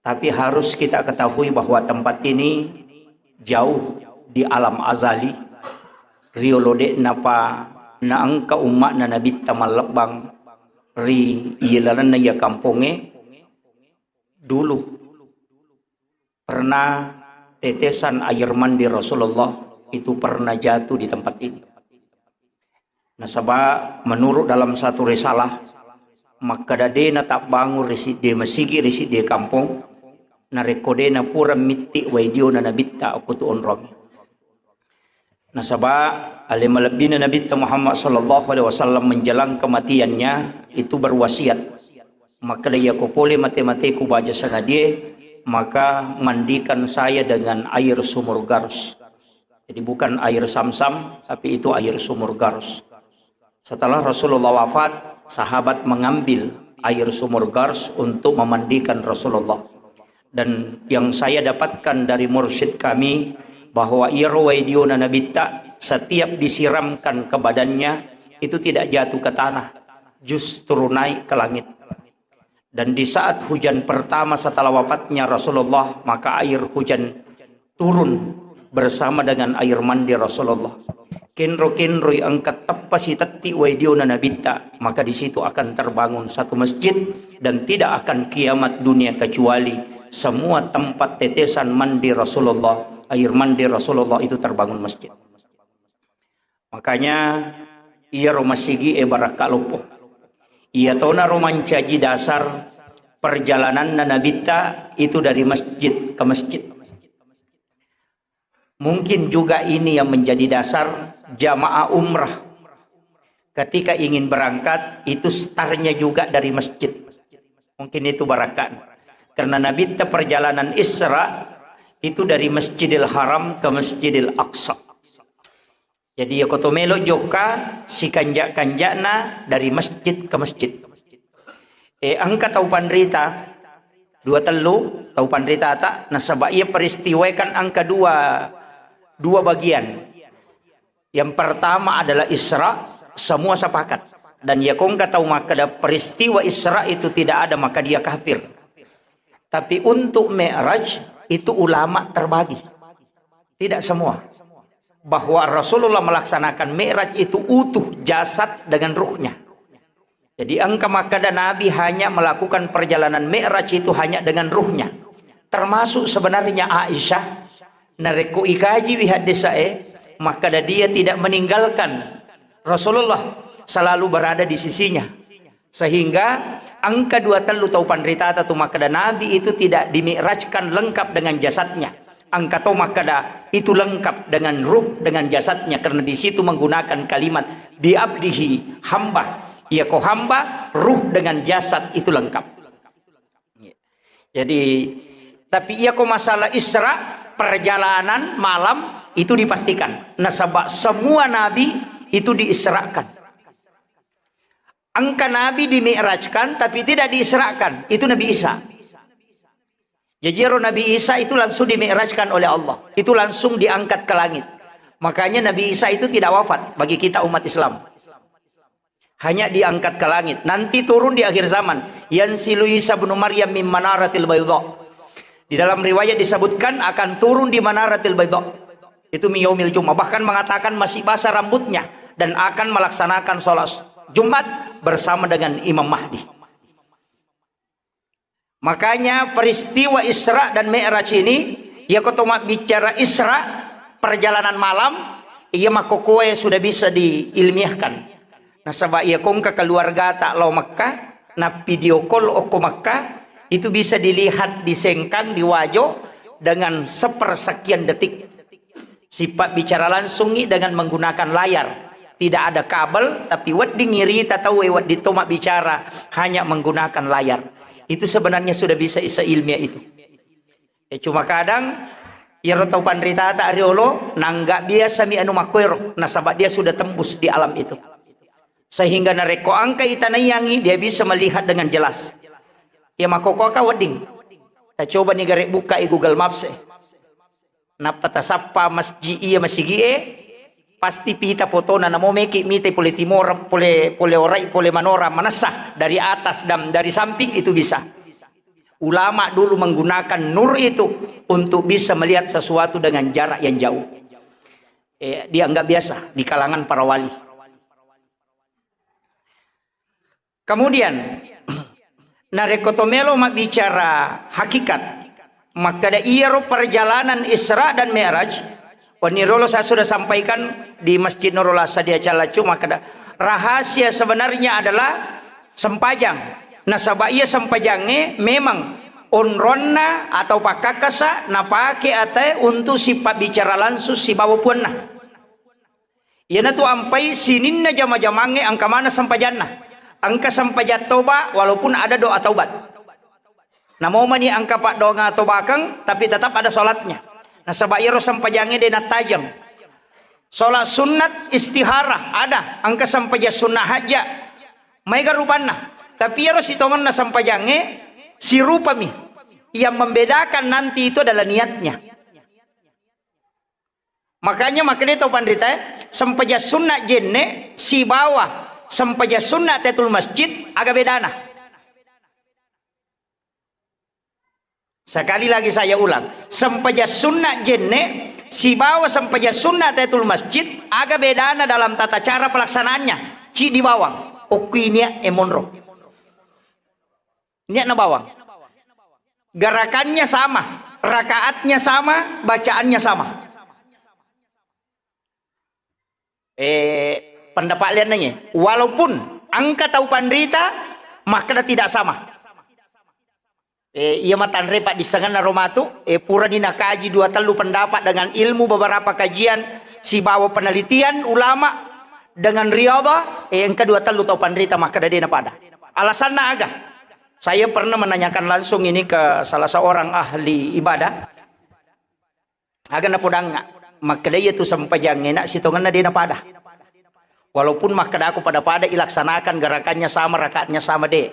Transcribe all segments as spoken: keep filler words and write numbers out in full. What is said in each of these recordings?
Tapi harus kita ketahui bahwa tempat ini jauh di alam azali, riolo de'napa naengka umma'na Nabitta mallebbang ri iya lalenna iya kampongnge. Dulu pernah tetesan air mandi Rasulullah itu pernah jatuh di tempat ini. Nasaba menurut dalam satu risalah, makkeda de natabbangun ri siddi masigi ri siddi kampong, narekko de napura mitti wai diona Nabitta okko tu onrong. Nasaba ale malebbina Nabitta Muhammad sallallahu alaihi wasallam menjelang kematiannya itu berwasiat, makkeda, "Iyako pole mate-mateku baja sangadie, maka mandikan saya dengan air sumur Garus." Jadi bukan air Samsam, tapi itu air sumur Garus. Setelah Rasulullah wafat, sahabat mengambil air sumur Garus untuk memandikan Rasulullah. Dan yang saya dapatkan dari mursyid kami, bahwa iyaro wai diona Nabitta setiap disiramkan ke badannya, itu tidak jatuh ke tanah, justru naik ke langit. Dan di saat hujan pertama setelah wafatnya Rasulullah, maka air hujan turun bersama dengan air mandi Rasulullah. Kenro-kenroi engka teppa sitetti wai diona Nabitta, maka di situ akan terbangun satu masjid dan tidak akan kiamat dunia kecuali semua tempat tetesan mandi Rasulullah, air mandi Rasulullah itu terbangun masjid. Makanya, iyaro masigi'e barakka loppo. Iyatonaro mancaji dasar perjalananna Nabitta itu dari masjid ke masjid. Mungkin juga ini yang menjadi dasar jamaah umrah ketika ingin berangkat, itu startnya juga dari masjid. Mungkin itu barakka. Karena Nabitta perjalanan Isra itu dari Masjidil Haram ke Masjidil Aqsa. Jadi, iyako to melo jokka, sikanja-kanjana dari masjid ke masjid. Eh, engka tau panrita, dua tellu tau panritata, nasaba iya peristiwae kan engka dua, dua bagian. Yang pertama adalah Isra, semua sepakat. Dan iyako engka tau makkeda peristiwa Isra itu tidak ada, maka dia kafir. Tapi untuk Mi'raj itu ulama terbagi. Tidak semua. Bahwa Rasulullah melaksanakan Mi'raj itu utuh jasad dengan ruhnya. Jadi engka makkeda Nabi hanya melakukan perjalanan Mi'raj itu hanya dengan ruhnya. Termasuk sebenarnya Aisyah, narekko ikaji wi haddesae, makkeda dia tidak meninggalkan Rasulullah, selalu berada di sisinya. Sehingga engka dua tellu tau panritata tu makkeda Nabi itu tidak dimi'rajkan lengkap dengan jasadnya. Engka to makkeda itu lengkap dengan ruh, dengan jasadnya, karena di situ menggunakan kalimat bi abdihi, hamba. Iyako hamba, ruh dengan jasad itu lengkap. Jadi, tapi iyako masalah Isra, perjalanan malam itu dipastikan. Nasaba semua nabi itu diisrakan. Engka nabi dimi'rajkan, tapi tidak diisrakan. Itu Nabi Isa. Jadi, ero Nabi Isa itu langsung dimi'rajkan oleh Allah. Itu langsung diangkat ke langit. Makanya Nabi Isa itu tidak wafat bagi kita umat Islam. Hanya diangkat ke langit. Nanti turun di akhir zaman. Yanzilu Isa ibnu Maryam min manaratil baydha. Di dalam riwayat disebutkan akan turun di manaratil baydha. Itu min yaumil Jumat. Bahkan mengatakan masih basah rambutnya dan akan melaksanakan sholat Jumat bersama dengan Imam Mahdi. Makanya peristiwa Isra dan Mi'raj ini, iyako to mabbicara Isra, perjalanan malam, iya makkokoe sudah bisa diilmiahkan. Nasaba iyako engka keluargata lao Mekkah, na video call okko Mekkah, itu bisa dilihat di Sengkang, di Wajo, dengan sepersekian detik. Sipabbicara langsungngi dengan menggunakan layar. Tidak ada kabel, tapi wedding irita tauwe, wedding to mabbicara hanya menggunakan layar. Itu sebenarnya sudah bisa isa ilmiah itu. Eh, cuma kadang iyaro tau panritata riolo, nangga biasa mi anu makkoero, nasaba dia sudah tembus di alam itu. Sehingga narekko engka itanaiyangi, dia bisa melihat dengan jelas. Iya makkokoaka wedding. Tacoba ni gare buka i Google Maps e. Nappa tasappa masjid iya masigi'e, pasti pita fotona, namo meki mita pole timora, pole, pole orai, pole manora, manessa dari atas dan dari samping itu bisa. Ulama dulu menggunakan nur itu untuk bisa melihat sesuatu dengan jarak yang jauh. Eh, dianggap biasa di kalangan para wali. Kemudian, narekko to melo mabbicara hakikat, makkeda iyaro perjalanan Isra dan Mi'raj, wenni rolo saya sudah sampaikan di Masjid Nurul Asad di Acalacu, makkeda rahasia sebenarnya adalah sempajang. Nasaba iya sempajangnge memang onronna atau pakkakkasa napake atae untuk sipabbicara langsung sibawa puanna. Iyanatu ampai sininna jama-jamangnge engka maneng sempajanna. Engka sempajang toba walaupun ada doa taubat. Namomani engka paddoangeng atobakeng, tapi tetap ada sholatnya. Nasaba iyaro sempajangnge de nattajeng. Sholat sunnat istihara ada, engka sempajang sunnah hajja. Maega rupanna. Tapi iyaro sitongenna sempajangnge sirupami. Yang membedakan nanti itu adalah niatnya. Makanya makkeda tau panrita, eh, sempajang sunna jenne sibawa sempajang sunna tahiyatul masjid, aga bedana? Sekali lagi saya ulang, sempajang sunna jenne sibawa sempajang sunna tahiyatul masjid, aga bedana dalam tata cara pelaksanaannya? Ciddi bawang, okkuinia emonro. Niatna bawang. Gerakannya sama, rakaatnya sama, bacaannya sama. Eh, pendapat lian nanya, walaupun engka tau panrita, makkeda tidak sama. Eh, iya matanre paddissengenna romatu, eh, purani nakaji dua tellu pendapat dengan ilmu beberapa kajian, sibawa penelitian ulama dengan riadha, eh, engka dua tellu tau panrita makkeda de napada. Alasanna aga? Saya pernah menanyakan langsung ini ke salah seorang ahli ibadah. Aga napodangnga, makkeda iya tu sempajangnge na sitongenna de napada. Walaupun makkedako pada-pada ilaksanakan gerakannya sama, rakaatnya sama, de.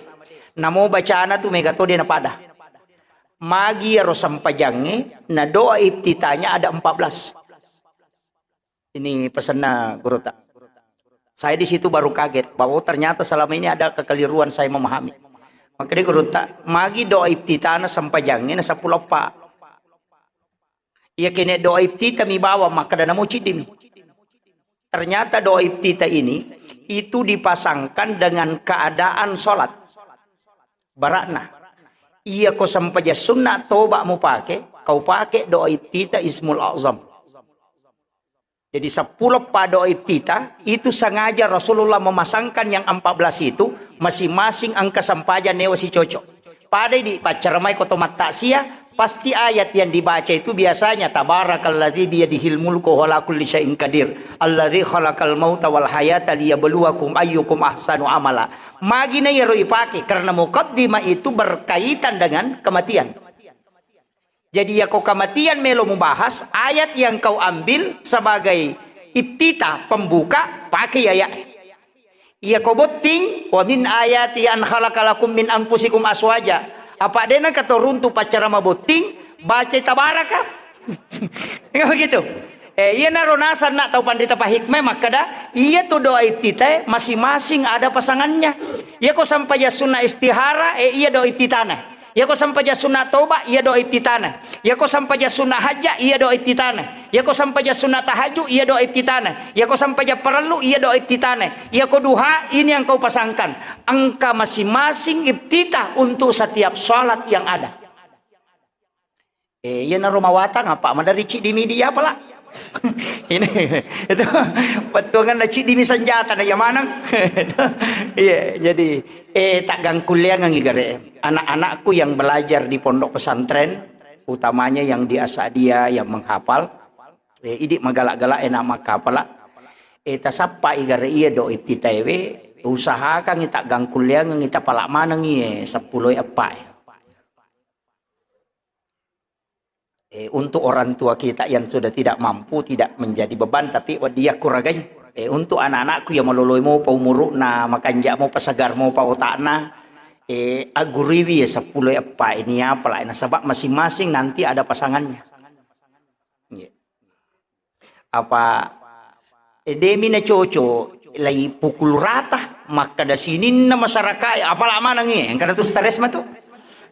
Namo bacana tu mega to de napada. Magi iyaro sempajangnge na doa iftitahnya ada empat belas. Ini pesanna Gurutta. Saya di situ baru kaget bahwa ternyata selama ini ada kekeliruan saya memahami. Makanya Gurutta, magi doa iftitahna sempajangnge na seppulo eppa. Iya kene doa iftitah mi bawa, makkeda namo ciddimi. Ternyata doa iftitah ini itu dipasangkan dengan keadaan sholat. Barakna. Iya ko sempajang sunna toba mupake, kau pake doa iftitah Ismul Azam. Jadi seppulo eppa doa iftitah itu sengaja Rasulullah memasangkan yang empat belas itu, masing-masing engka sempajang newa sicocok. Pada idi paccaramai ko to mattaksia, pasti ayat yang dibaca itu biasanya tabarakalladzi biyadihil mulku wa huwa ala kulli syai'in qadir, alladzi khalaqal mauta wal hayata liyabluwakum ayyukum ahsanu amala. Magi na iyaro ipake karena mukaddimah itu berkaitan dengan kematian. Jadi, yako kematian melo mubahas, ayat yang kau ambil sebagai iftitah, pembuka, pakai ayat. Yako botting, "Wa min ayati an khalaqa lakum min anfusikum aswaja." Apa dena katoruntu paccarama botting, baca tabaraka. Enggak begitu? Eh, iya naro nasanna tau panrita pahikmah makkeda, iya tu doa iftitah masing-masing ada pasangannya. Yako sampajang sunna istihara, eh, iya doa iftitahna. Yako sampajang sunna toba, iya doa iftitahna. Yako sampajang sunna hajja, iya doa iftitahna. Yako sampajang sunna tahajud, iya doa iftitahna. Yako sampajang parellu, iya doa iftitahna. Yako duha, ini yang kau pasangkan. Engka masing-masing iftitah untuk setiap salat yang ada. Eh, iya naro mawatang apa? Madari ciddi mi dia pala. Ini, itu, pettuangan na ciddi mi senjata na iya maneng. Iya, jadi, eh, taggangkulleangengngi gare. Anak-anakku yang belajar di pondok pesantren, utamanya yang di Asadia yang menghafal, eh, idi magala-gala enak makkapala. Eh, tasappa i gare iya do iftitaewe, usahakan i taggangkulleangengngi tapala manengngi, eh, seppulo eppa, eh. Eh, untuk orang tua kita yang sudah tidak mampu, tidak menjadi beban, tapi wedding kuragai. Eh, untuk anak-anakku yang maloloi mopa umuru'na, makanja mopa, segar mopa otakna, eh, agguriwi ya seppulo eppa ini apa lah, nasaba masing-masing nanti ada pasangannya. Iya. Apa, eh, demi na coco, lai pukul rata, makkada sininna masyarakat, eh, apala maneng, eh, engkana tu stres matu.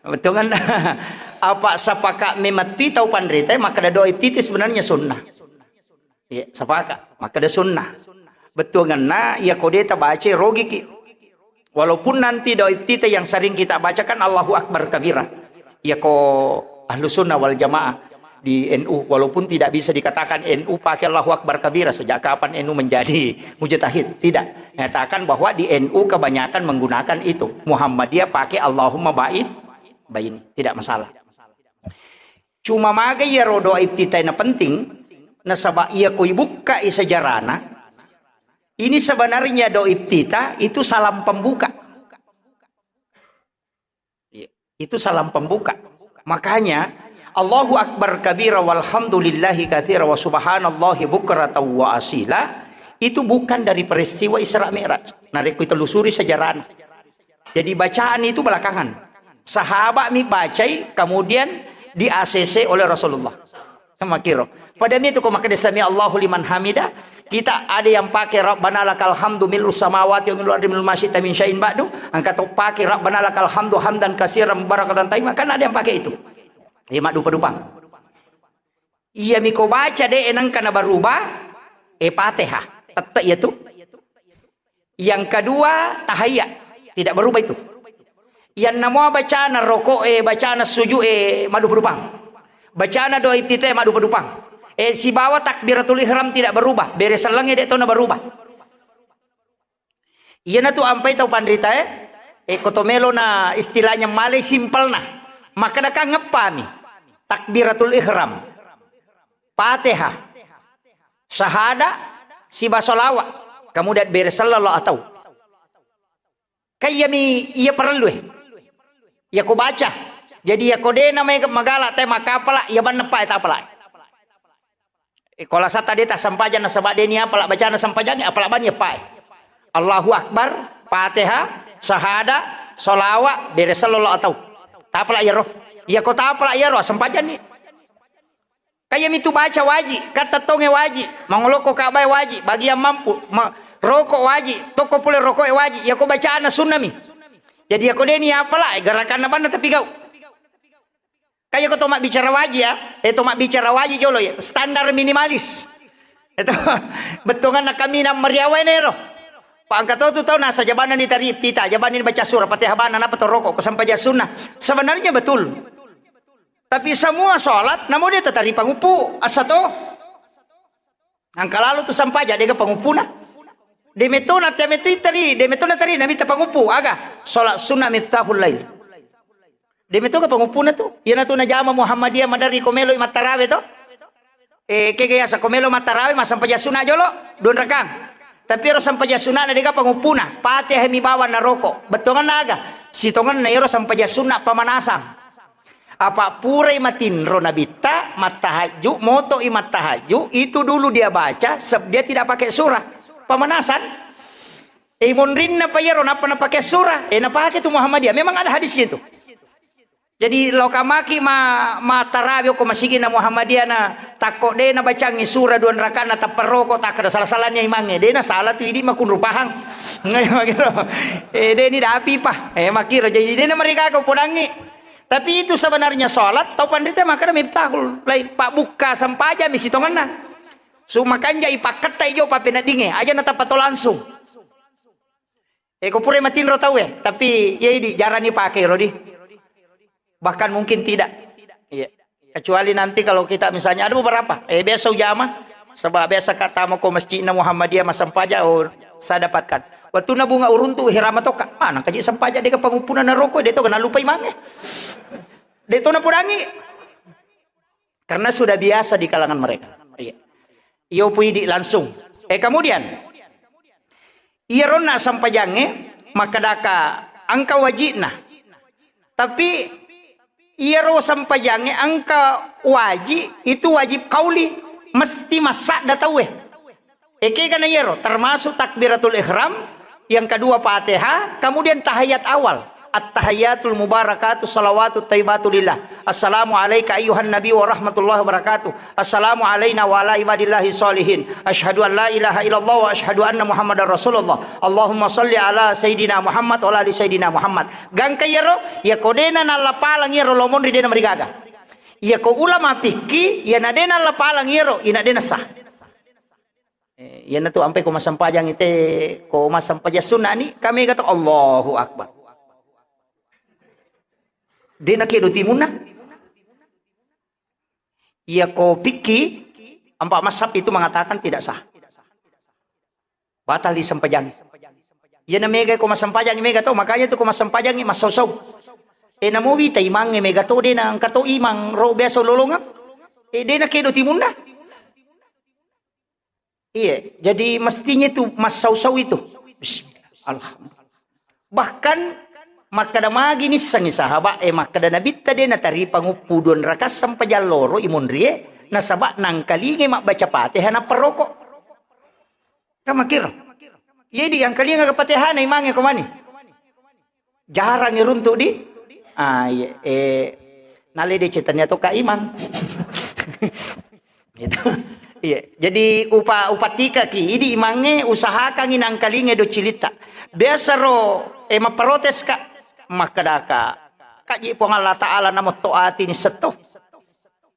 Bettuanna. Apa sapaka memetti tau panrita, makkeda doa iftitah sebenarnya sunnah. Iya, sapaka. Makkeda sunnah. Bettuanna, iya ko de tabaca, rogiki. Walaupun nanti doa iftitah yang sering kita bacakan Allahu Akbar kabira. Iya ko Ahlu Sunnah wal Jamaah di N U, walaupun tidak bisa dikatakan N U pakai Allahu Akbar kabira, sejak kapan N U menjadi mujtahid? Tidak. Nyatakan bahwa di N U kebanyakan menggunakan itu. Muhammadiyah pakai Allahumma ba'id baini. Tidak masalah. Cuma maga iyaro doa iftitah na penting, nasaba iya ko ibukkai sejarahna, ini sebenarnya doa iftitah itu salam pembuka. Iya. Itu salam pembuka. Makanya, Allahu Akbar kabira walhamdulillahi katsira wa subhanallahi bukratan wa asila, itu bukan dari peristiwa Isra Mi'raj. Narekko telusuri sejarahnya. Jadi bacaan itu belakangan. Sahabat mi bacai, kemudian di-A C C oleh Rasulullah. Sama kiro. Pada mi itu ko makkeda sami Allahu liman hamida, kita ada yang pakai Rabbana lakal hamdu mil'us samawati wa mil'ul ardi mil'u ma syi'ta min syai'in ba'du, engka to pakai Rabbana lakal hamdu hamdan katsiran mubarakatan tayyiban, kan ada yang pakai itu. Iya, maddupa-dupa. Iya mi ko baca de nengka na berubah, eh, Fatihah. Tette iya tu. Yang kedua, tahiyat. Tidak berubah itu. Yang namua bacana rokok, eh, bacana sujud, eh, maddupa-dupang. Bacana doa iftitah, eh, maddupa-dupang. Eh, sibawa takbiratul ihram tidak berubah. Bere sellengnge de to na berubah. Iyana tu ampai tau panrita, eh, eh, ko to melo na istilahnya malai simpelna. Maka nakang ngeppami. Takbiratul ihram. Fatihah, syahadat, siba sholawat, kemudian bere sallallahu atau. Kayyami iya parellu, eh. Iya ko baca. Jadi iya ko de na mai magala te makapala, iya banna pa tapala. Eh, ko lasata de ta sempajang nasaba de ni apala bacana sempajang, apala bani apa, eh. Allahu Akbar, Fatihah, syahadat, sholawat, bere sallallahu atau. Tapala iyaro. Iya ko tapala iyaro, sempajang ni. Kaya mitu baca waji, katta tonge waji, mangoloko kabae waji, bagian mampu, ma-, roko waji, tokko pole rokoe waji, yako bacaanna sunnami. Jadi yako deni apala, gerakanna banna tapi gau. Kaya ko to mabbicara waji ya, eh to mabbicara waji jolo ya, standar minimalis. Itu bettonganna kami na mariawa enero. Pak angka to tu tau nasa jabanna ni tari tita, jabanna ni baca surah Fatihah bana napa to roko, kesampaian sunnah. Sebenarnya betul. Tapi semua sholat, namo de tatari panguppu, asa to. Angka lalo tu sampaja, dega panguppuna. De metona, te metu tari, de metona tari, namitta panguppu, aga? Sholat sunnah miftahul lail. De metoga panguppuna tu. Iyana tu najama Muhammadiyah madari ko melo mattarawe to. Eh, kega yasa ko melo mattarawe, ma sampaja sunnah jolo, dua rakang. Tapi ero sampaja sunnah na dega panguppuna, Fatihah mi bawang na roko. Bettonganna aga? Sitonganna ero sampaja sunnah pamanasan. Apa purai matinro nabitta, mattahajju, moto'i mattahajju, itu dulu dia baca, seb-, dia tidak pakai surah. Pemanasan. Eh, monrinna pa iyaro, nappa napake surah. Eh, napake tu Muhammadiyah. Memang ada hadisnya itu. Jadi, loka maki ma-, mattarawi ko masigi'na Muhammadiyah na, takko de nabacangi surah dua raka'na tappa roko, takkeda sala-salanya imangnge. De na sala tu idi makunrupahang. Eh, de ni dapi pa. Eh, makiro. Jadi, de na mereka ko podangi. Tapi itu sebenarnya sholat, tau panrita makkeda miftahul lail, pabbukka sampaja mi sitongenna. Su makanja ipakketta ijo pappeneddingnge, aja natappa to langsung. Eh, ko pura matinro tau e, tapi iya idi jarang ipake ro di. Bahkan mungkin tidak. Iya. Kecuali nanti kalau kita misalnya ada beberapa, eh, biasa ujama, sebab biasa kata mau ke masjidnya Muhammadiyah masang pajak, oh, saya dapatkan. Waktu na bunga uruntu hirama toka, mana kaji sampaja dega panguppuna na roko, de to kena lupa imangnge. De to na pudangi. Karena sudah biasa di kalangan mereka. Iya. Iyo puidi langsung. Eh, kemudian, iya ronna sampajangnge, makkedaka engka wajibna. Tapi iyaro sampajangnge engka wajib, itu wajib kauli, mesti massadda tauwe. Ekegana iyaro, termasuk takbiratul ihram, yang kedua Fatihah, kemudian tahiyat awal. At-tahiyyatul mubarakatuh salawatut thayyibatu lillah. Assalamu alaika ayyuhan nabi wa rahmatullahi wa barakatuh. Assalamu alaina wa ala ibadillahi sholihin. Asyhadu an la ilaha illallah wa asyhadu anna Muhammadar Rasulullah. Allahumma shalli ala Sayyidina Muhammad wa ala ali Sayyidina Muhammad. Gangka iyaro, iyako dena nallapaleng iyaro lomonri dena marigaga. Iyako ulama fikih, iyana dena nallapaleng iyaro, ina dena sah. Eh, iyanatu ampai ko massempajang ite, ko massempajang sunna ni, kami kata Allahu Akbar. Dena kedo timunna. Iya ko pikki, empat mazhab itu mengatakan tidak sah. Batal disempajang. Iyana mega ko massempajang mega to, makanya tu ko massempajang massau-sau. Eh, namo wita imangnge mega to, dena engka to imang ro biasa lolongang. Eh, dena kedo timunna. Iya, jadi mestinya itu massau-sau itu. Bismillah. Alhamdulillah. Bahkan makkeda magi nissengngi sahabat, eh, makkeda Nabitta de nataripa nguppu dua rakaat sempajang loro imunrie, nasaba nangkalingai mabbaca Fatihah napparoko. Kan makkiro. Jadi yang kalinga ke Fatihah na imangnge ko mani. Jarang iruntuk di, ah, iya, eh, nale de cetania to ka imang. Gitu. Iya. Jadi upa-, upatika ki, idi imangnge usahakangi nangkalinge do cilitta. Biasa ro, eh, mapprotes ka. Makkedaka, kaji Puang Allah Ta'ala namotto ati ni setto.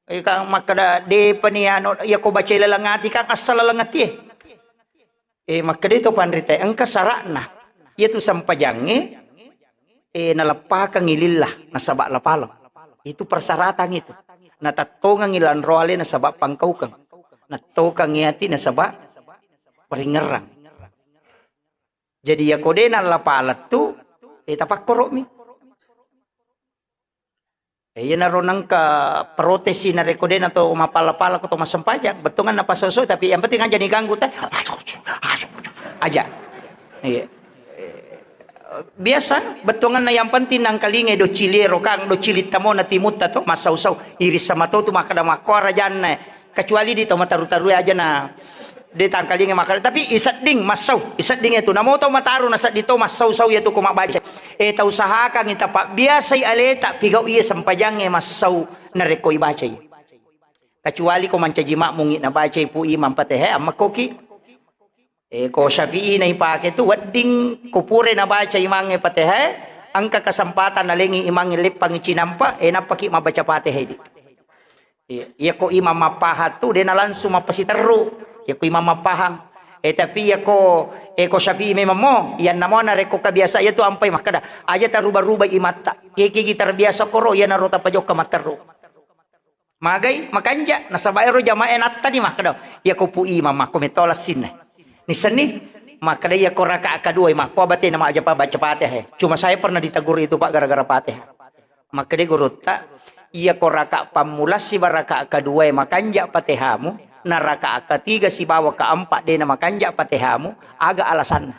Eh, kang makkeda, depani anu, iya ko baca laleng ati, kang asal laleng ati, eh. Eh, makkeda to panrita, engka syaratna. Iyatu sempajangnge, eh, naleppakangngi lillah, nasaba lapaleng. Itu persyaratan itu. Natattongengngi lanro ale nasaba pangkaukeng. Nattokangngi ati nasaba paringerrang. Jadi, iya ko de nallapalettu, eh, tapakkoro'mi. Eh, iyanaro nengka protesi narekko de nato mapala-pala ko to massempajang, bettuanna napasoso, tapi yang penting aja diganggu te. Aja. Iya. Biasa bettuanna yang penting nangkalingai do cili ero kang, do cili tamo na timutta to, massau-sau. Iris sama to tu makkeda makko rajanna. Kecuali di tau mataru-taru aja na de tangkalinga makkeda, tapi isedding massau, isedding itu. Namo tau mataru na sedding to massau-sau ya tu ko mabbaca. Eh, tau usahakan ita pabbiasai aleta pigau iya sempajangnge massau narekko ibacai. Kecuali ko mancaji makmungi nabacai pu imam Fatihah, ammakkoki. Eh, ko Syafi'i na ipake tu wedding ko pura nabaca imangnge Fatihah, engka kesempatan nalengi imangnge leppangi cinampa, eh, nappaki mabbaca Fatihah di. Iya, iya ko imam mappahang tu, de na langsung mappasiterru. Iya ko imam mappahang. Eh, tapi iya ko, eh, ko Syafi'i memang mo, iyanna mo narekko kabiasa iya tu ampai makkeda, aja taruba-ruba imatta. Kekegi terbiasa koro, iyanaro tapajokka matterru. Magai, makanja, nasaba ero jamae nattani makkeda, iya ko pu imam makko metto lassinna. Nissenni, makkeda iya ko rakaat kedua makko abatena majjapa baca Fatihah. Cuma saya pernah ditegur itu, Pak, gara-gara Fatihah. Makkeda gurutta, iya ko rakaat pammula siba rakaat kedua makanja Fatihamu, na rakaat ketiga sibawa keempat dena makanja Fatihamu, aga alasanna?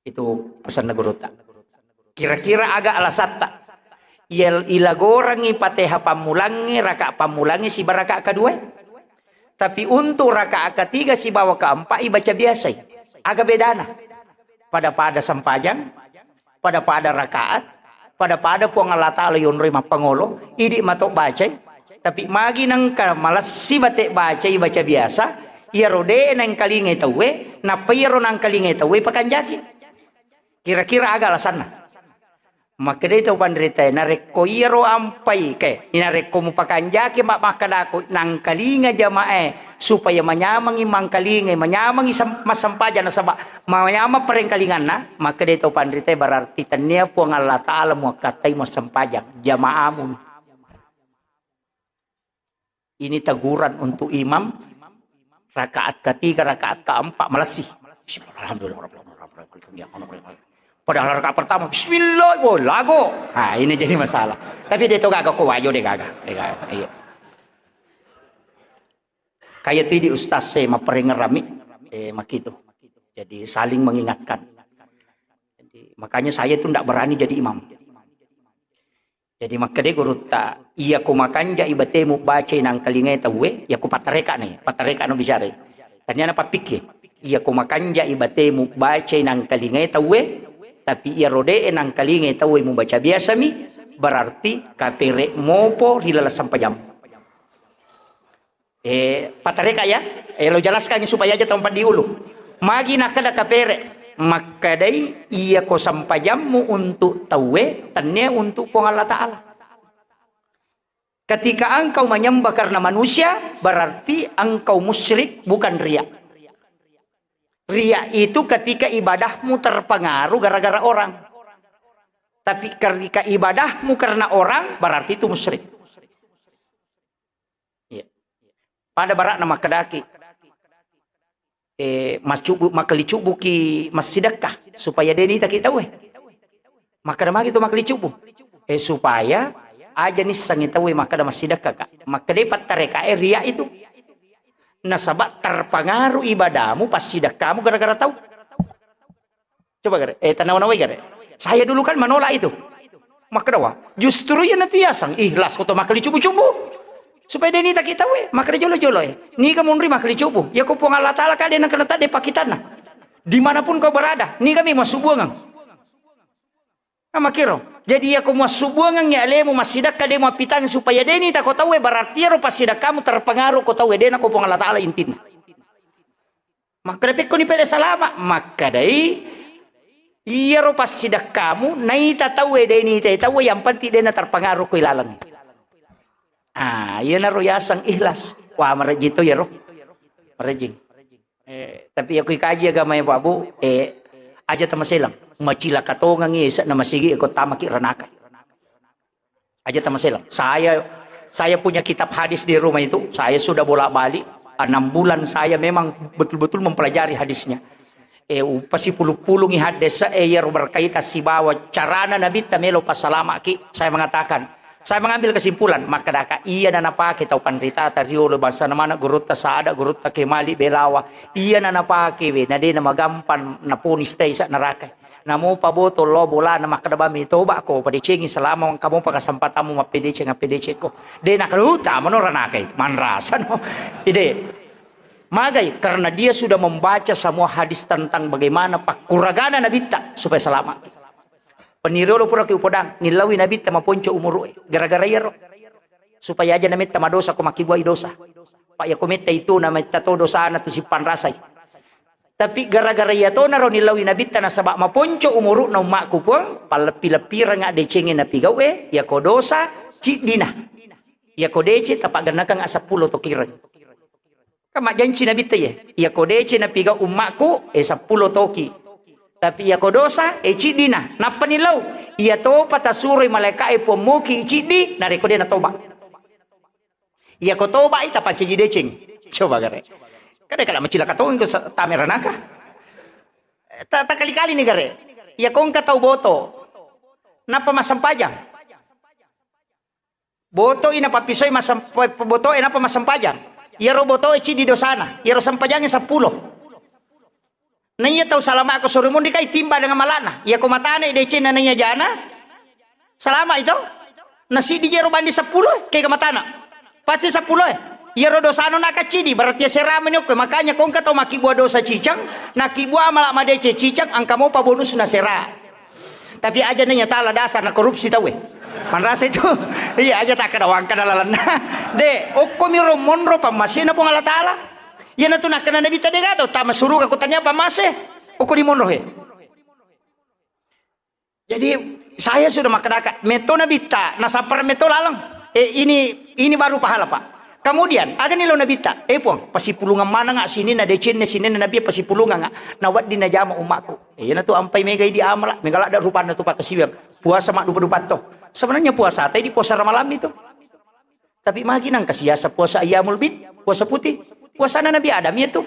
Itu pesanna gurutta. Kira-kira aga alasatta? Iya, ilagorangi Fatiha pammulangnge, rakaat pammulangnge siba rakaat kedua. Tapi untuk rakaat ketiga sibawa keempat ibaca biasai. Aga bedana? Pada-pada sempajang, pada-pada rakaat, pada-pada Puang Allah Ta'ala yonroi mappangolo, idi mato bacai, tapi magi nengka malessi bate bacai, baca biasa, iyaro de nengkalingai tauwe, nappa iyaro nangkalingai tauwe pakanjaki. Kira-kira aga alasanna? Makkedai tau panritae, narekko iyaro ampai, ke, narekko mupakanjaki ma-, makkedako nangkalinga jamae, supaya manyamengi mangkalingai, manyamengi sem-, massempajang nasaba manyameng parengkalinganna, makkedai tau panritae, berarti tennia Puang Allah Ta'ala muakkattai massempajang jamaamu. Ini teguran untuk imam rakaat ketiga, rakaat keempat, malessi. Bismillah, alhamdulillah, rabbil alamin. Padahal rakaat pertama, bismillah, oh, lago. Nah, ini jadi masalah. Tapi dia tu gaga ko wajo, dia gaga. Dia gaga. Iya. Kayak tu di ustaz saya maperengerami, eh, makitu. Jadi saling mengingatkan. Jadi, makanya saya tu ndak berani jadi imam. Jadi makkeda gurutta, iya ko makanjai batemu bacai nangkalingai tauwe, iya ko pattareka ni, pattareka no bicara. Tania na pappikki, iya ko makanjai batemu bacai nangkalingai tauwe, Tapi iyaro de'e nangkalingai tauwe mubaca biasami, berarti kapere' mopo ri laleng sampajammu. Eh, patareka ya, eh, lo jelaskan supaya aja tempat diulu. Magi nakkeda kapere', makkedai iyako sampajammu untuk tauwe, tennia untuk Puang Allah Ta'ala. Ketika engkau menyembah karena manusia, berarti engkau musyrik, bukan riya. Riya itu ketika ibadahmu terpengaruh gara-gara orang. Tapi ketika ibadahmu karena orang, berarti itu musyrik. Iya. Pada barakna makkedaki, eh, mascubu-, makkelicubbuki massidekka supaya de' nitaki tauwe. Makkeda magi to makkelicubbu? Eh, supaya aja nissengngi tauwe makkeda massidekka ka. Makkeda pattarekae riya itu. Nasaba terpengaruh ibadahmu, passidekkamu gara-gara tau. Coba gare, eh, tanawa-nawai gare. Saya dulu kan menolak itu. Makkeda wa, justru iya natiasang ikhlas ko to makkelicubbu-cubbu. Supaya de' nitaki tauwe, makkeda jolo-jolo, eh. Niga munri makkelicubbu. Yako Puang Allah Ta'ala ka de' nengka nata de' pakitanna. Dimanapun kau berada, niga mi massubuangang. Nah, makkiro. Jadi yako massubuangang ya alemu massidekka de' mappitang supaya de' nitako tauwe, berarti iyaro passidekkamu terpengaruh ko tauwe, de' nako Puang Allah Ta'ala intinna. Makkeda pekkoni pele salama, makkedai iyaro passidekkamu naita tauwe de' nitai tauwe, yang penting de' na terpengaruh ko ilaleng. Ah, iyanaro yaseng ikhlas. Wah, marejjing to iyaro. Marejjing. Eh, tapi yako ikaji agama ya Pak Bu, eh, aja tamaselang. Macilaka tongengi ese'na masigi ko tamaki ranaka. Aja tamaselang. Saya, saya punya kitab hadis di rumah itu. Saya sudah bolak-balik. Enam bulan saya memang betul-betul mempelajari hadisnya. Eh, upasipulu-pulungi hadis, eh, iyaro berkaitan sibawa carana Nabitta melo passalamaki. Saya mengatakan, saya mengambil kesimpulan, makkedaka iya na napake tau panritata riolo bangsana mana gurutta Sada, gurutta Kemali Belawa. Iya na napake we, na de' na magampang naponi stai sa neraka. Namopa botol lo bolana makkeda bami, "Toba ko, padecengi selama engka mopa kesempatanmu mappedeceng, appedeceng ko." De' nakaluta mano ranaka itu, manrasa no. Ide. Magai, karena dia sudah membaca semua hadis tentang bagaimana pakkuragana Nabitta supaya selamat. Peniriolo pura ki upodang, nillaui Nabitta maponco umuru'e. Gara-gara iyaro. Supaya aja nametta madosa ko makkibuai dosa. Pak yako metta itu nametta to dosana tu sippanrasai. Tapi gara-gara iyatonaro nillaui Nabitta nasaba maponco umuru'na ummakku Puang, palleppi-leppireng addecengnge napigau'e, yako dosa, ciddina. Yako deceng, tapaggennakeng seppulo tokireng. Kan majjanci Nabitta iye, yako deceng napigau ummakku, eh, seppulo toki. Tapi yako dosa, eh, ciddina. Nappa nillau, iyatopa tasuroi malaeka'e Puang moki ciddi, narekko de natoba. Iyako toba'i tapancaji deceng. Coba gare. Kada kada macilaka tongeng ko sa-, tame ranaka. Ta-, takali-kali ni gare. Iyako engka tau boto. Nappa massempajang. Boto'i napappisoi massem-, boto'e nappa massempajang. Iyaro boto'e ciddi dosana. Iyaro sempajangnge seppulo. Na iya tau salama'ko sori monri kai timba dengan mala'na. Iyako matana decenna na iya jana, salama' ito. Na siddi jero bandi seppulo, kega matana. Pasti seppulo e. Iyaro dosano na kaccidi, berarti asera meni okko. Makanya ko engka tau makkibua dosa cicang, nakkibua mala' madeceng cicang, engka mopa bonusna sera. Tapi aja na iya tala dasar na korupsi tauwe. Manrasa itu. Iya, aja takkada wangkana lalenna. De, okko miro monro pammasena Puang Allah Taala. Iyanatu nakkeda Nabitta, de gaga tau tama suruga ko tania pammase. Okko di monro he. Jadi saya sudah makkedaka, metto Nabitta, nasappara metto laleng. Eh, ini, ini baru pahala, Pak. Kemudian, agani lo Nabitta, eh Puang, pasipulungang manengnga sininna decenne, sininna Nabi pasipulungang, na wedding najama ummakku. Eh, iyanatu ampai megai di amala, mega ladda rupanna tu pakkasiwiang. Puasa maddupa-dupa to. Sebenarnya puasa tai di puasa Ramalang itu. Tapi magi nangka siasa puasa ayyamul bid, puasa putih. Puasana Nabi Adam iya tu.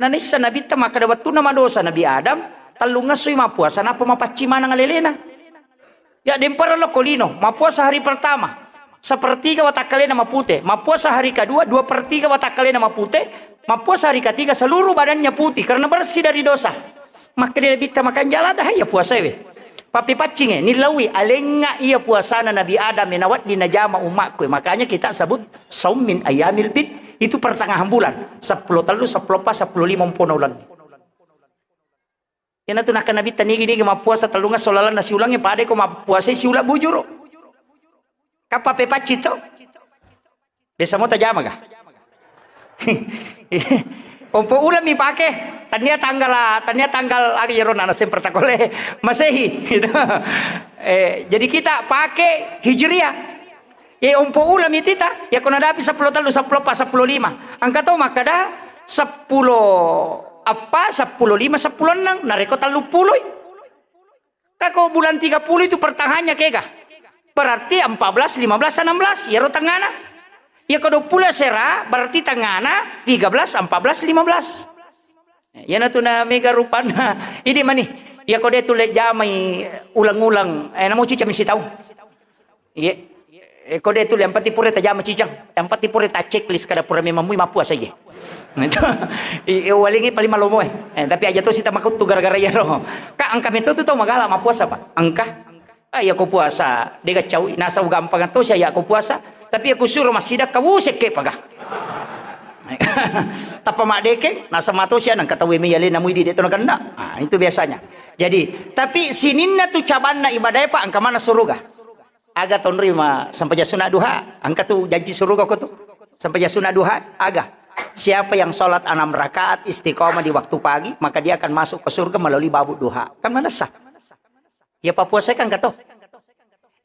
Nanissa Nabitta makkeda wettunna madosa Nabi Adam, tellung essoi mappuasa nappa mapaccing maneng alelena. Ya, dempara lokko lino, mappuasa hari pertama, sepertiga watakkalena mapute, mappuasa hari kedua, dua per tiga watakkalena mapute, mappuasa hari ketiga seluruh badannya putih karena bersih dari dosa. Makkeda Nabitta, makanja ladda iya puasae we. Pappepaccinge, nillaui alengnga iya puasana Nabi Adam e, nawedding najama ummakku e. Makanya kita sebut saum min ayyamil bid, itu pertengahan bulan, seppulo tellu, seppulo eppa, seppulo lima umpona uleng. Iyanatu nakkeda Nabitta, nigi-nigi mappuasa tellungesso lalenna siulengnge, padai ko mappuasai siuleng bujuru. Kappa pe pacci to? Biasa mo tajama ga? Ompo uleng mi pake, tania tanggal, tania tanggal aga iyaro nana semper takole Masehi, gitu. Eh, jadi kita pakai Hijriah. Ye ompo uleng mi tita, ya ko nadapi seppulo tellu, seppulo eppa, seppulo lima. Engka to makkeda seppulo eppa, seppulo lima, seppulo enneng, narekko telluppulo i. Ka ko bulan tiga puluh itu pertengahannya kega. Berarti empat belas, lima belas, enam belas, iyaro tengngana. Ya ko dua puluh sera, berarti tengngana tiga belas, empat belas, lima belas. Iyanatu na mega rupanna. Idi mani. Ya ko de tu le jamai uleng-uleng. Eh, namo cicang mi sitaung. Iya. Eh, ko de tu le, yang penting pura tajama cicang. Yang penting pura ta checklist kada pura memang mui mappuasa iye. Nah, itu. I, i, walingi paling malomo eh. Eh, tapi aja to sita makuttu gara-gara iyaro. Ka engka meto tu tau magala mappuasa, Pak. Engka. Ah, iya ko puasa, de gaccau, nasau gampang to sia iya ko puasa. Tapi iya ko suro massidekka, wusekke paga. Tappa maddekeng, nasama to sia nengka tau me yale namui di de to nakenna. Ah, itu biasanya. Jadi, tapi sininna tu cabanna ibadah, Pak, engka mana suruga. Aga tonrima sempajang sunat duha, engka tu janji suruga ko tu. Sempajang sunat duha, aga. Siapa yang sholat enam rakaat istiqomah di waktu pagi, maka dia akan masuk ke surga melalui babuk duha. Kan manessa. Iya pappuasai kan engka to.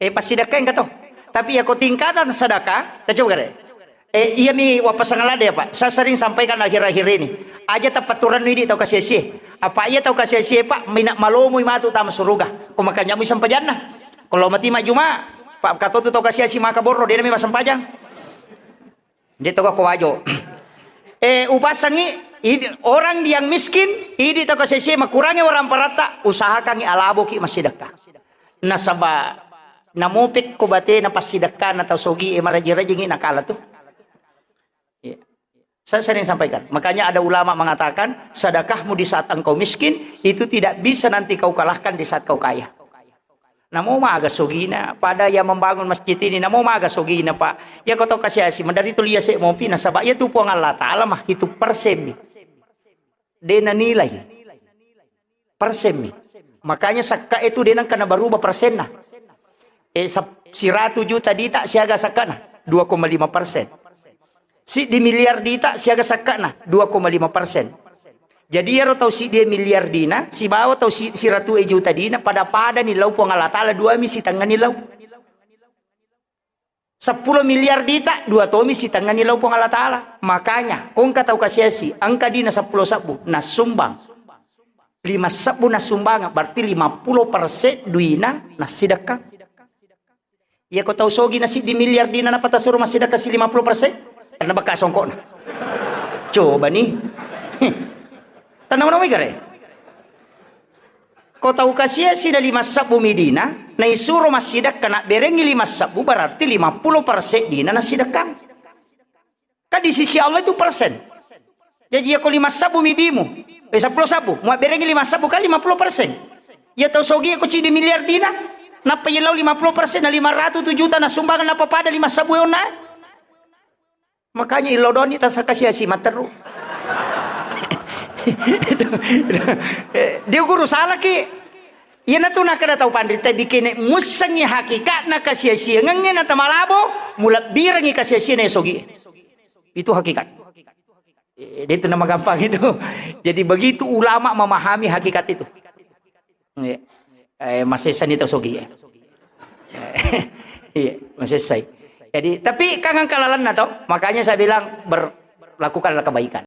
Eh, passidekkai engka to. Tapi iya ko tingkatan sedekah, ta coba gare. Eh, iya mi wappasang lada ya, Pak. Saya sering sampaikan akhir-akhir ini. Aja tapaturannu idi tau kasiasie. Apa iya tau kasiasie, Pak, mina malomoi matu tama suruga. Ko makanja mui sempajanna. Kalau mati majuma, Pak, katotu tau kasiasi maka borro, de nami massempajang. De to ko wajo. Eh, upasangi, idi, orang yang miskin, idi to kasese makurangi orang paratta, usahakangi alaboki massidekka. Nasaba namopek ko batena passidekkana tau sogi e maraji-rajingi nakala tu. Iya. Saya sering sampaikan. Makanya ada ulama mengatakan, sedekahmu di saat engkau miskin, itu tidak bisa nanti kau kalahkan di saat kau kaya. Namo maga sogina, pada yang membangun masjid ini, namo maga sogina, Pak. Iya ko tau kasiasi, maderri tu liase mopi, nasaba iya tu Puang Allah Ta'ala mah hitung persen mi. De nanilai. Persen mi. Makanya sakka itu de nengka nabaruba persenna. Eh, sap-, siratu juta dita siaga sakkana? Dua koma lima persen. Siddi miliar dita siaga sakkana? Dua koma lima persen. Jadi iyaro tau siddi miliar dina, sibawa tau si-, siratu e juta dina, pada-pada ni lau Puang Allah Ta'ala, dua mi sitengnga ni lau. Seppulo miliar dita, dua tomi sitengnga ni lau Puang Allah Ta'ala. Makanya, ko engka tau kasiasi, engka dina seppulo sebbu, nassumbang. Lima sebbu nassumbang, berarti lima puluh persen duina nassidekka. Iya ko tau sogi na siddi miliar dina napata suro massidekka si lima puluh persen? Karena bakka songkokna. Coba ni. Tanau-nau gare. Ko tau kasiasi na lima sebbu mi dina, naisuro massidekka nabberengi lima sebbu, berarti lima puluh persen dina nassidekka. Kan di sisi Allah itu persen. Jadi, iya ko lima sebbu midimu, eh, seppulo sebbu, muabberengi lima sebbu kan lima puluh persen. Iya tau sogi ko cidi miliar dina, nappa iya lau lima puluh persen, na lima ratu tu juta na sumbang, nappa pada lima sebbu onna. Makanya illau doni tasakasiasi matteru. Eh, dia guru salah ki. Iyanatu nakkeda tau panrita, bikene mussengi hakikatna kasiasiangengnge na tamalabo, mulebbirengi kasiasiana sogi. Itu hakikat. Eh, de tu nama gampang itu. Jadi begitu ulama memahami hakikat itu. Iya. Eh, masessani tau sogi, ya. Iya, masessai. Jadi, tapi kan engka lalenna to, makanya saya bilang berlakukanlah kebaikan.